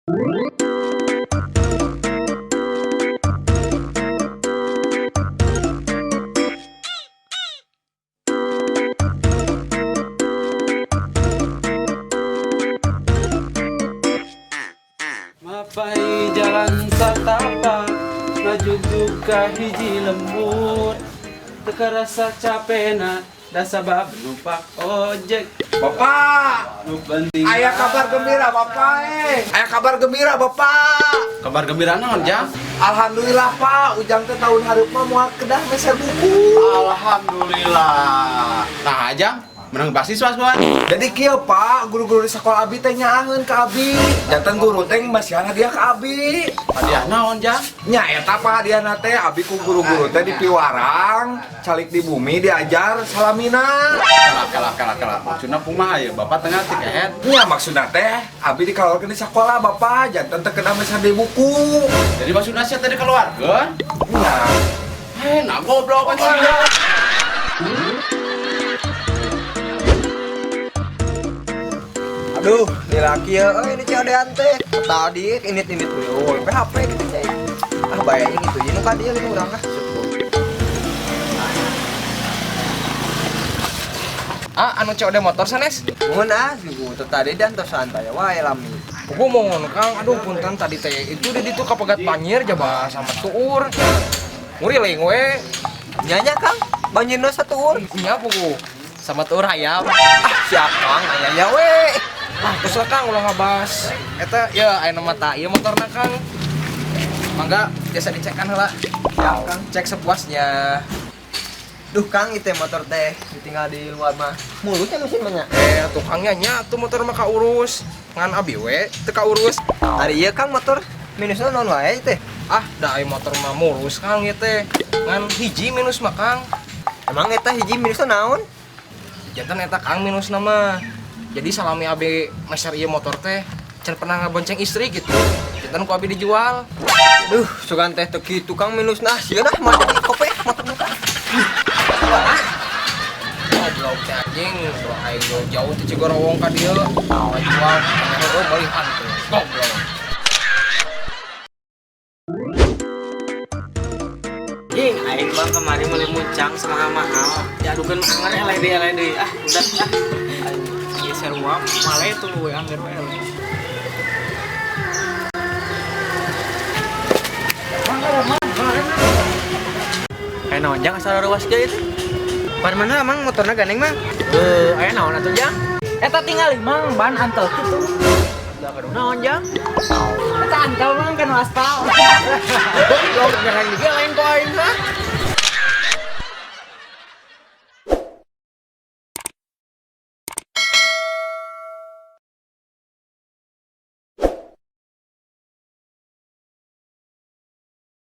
Mapai jalan satapak ngajugug ka hiji lembur, teu karasa capena da sabab numpak ojek. Bapak, Nu penting aya kabar gembira, Bapak eh. Aya kabar gembira, Bapak. Kabar gembira naon, Jang? Alhamdulillah, Pak, Ujang teh tahun hareup mah moal kedah meser buku. Alhamdulillah. Nah, Jang, menang beasiswa semua. Jadi kieu, Pak, guru-guru di sekolah abi teh nyaaheun ka abi. Janten guru teh masihan hadiah ka abi. Hadiah naon, Jang? Nya eta, Pak, hadiahna teh abi ku guru-guru teh dipiwarang, calik di bumi diajar salamina. Kalah kalah kalah kalah. Maksudna kumaha ya? Bapak tengah teh kehet. Nya maksudna teh abi dikaluarkeun di sekolah, Bapak, janten teu kedah meser deui buku. Jadi maksudna sia tadi keluarga? Nya. Eh, nah goblok kan sih. Aduh, laki ya, oh ini COD-an teh. Tadi init-init oh, PHP gitu cai. Ah, bayangin itu, ini kan dia gitu urang ah. Ah, anu COD motor sanes? Mun ah, sugu teu tadi dan tos santai wae lami. Pugu mohon, Kang, aduh punten tadi teh itu di ditu kapegat banjir jaba sama tuur. Nguriling we. Nyanya Kang, banjirna satuur. Nya pugu. Sama tuur hayam. Ah, siap Kang, aya ya we. Ah, terus lah, Kang, ulah ngabas. Eta ya aya mata ieu motorna, Kang. Mangga biasa dicekan heula. Siap Kang. Cek sepuasnya. Duh Kang, itu motor teh ditinggal di luar mah. Mulutnya mesin mah nya. Eh, tukangnya nya tuh motor mah kaurus. Ngan abi we teu kaurus. Ari ieu Kang motor minusna naon wae teh? Ah, da ai motor mah mulus, Kang, ieu teh. Ngan hiji minus mah, Kang. Emang eta hiji minusna naon? Janten eta, Kang, minus nama. Jadi salami abi meser ieu motor teh can pernah ngabonceng istri gitu. Janten ku abi dijual. Duh, sugan teh teu kitu Kang minusna. Sieun ah mah jadi kope motorna Kang. Goblok teh anjing, doa aing jauh-jauh ti Cigorowong ka dieu. Ngajual heueuh melihan teh. Goblok. Jing, aing bang kemarin beli muncang sama mahal. Diadukeun mah anggar eleh deui eleh deui. Ah, udah ah. Aing geser uang malah itu we anggar we eleh. Aya naon jang asal ruas ge itu? Pan mana emang motorna gandeng mang? Eh, aya naon atuh jang? Eta tinggal mang ban antel kitu. Lah kudu naon jang? Eta antel mang kan aspal. Goblok ngerang digeleng.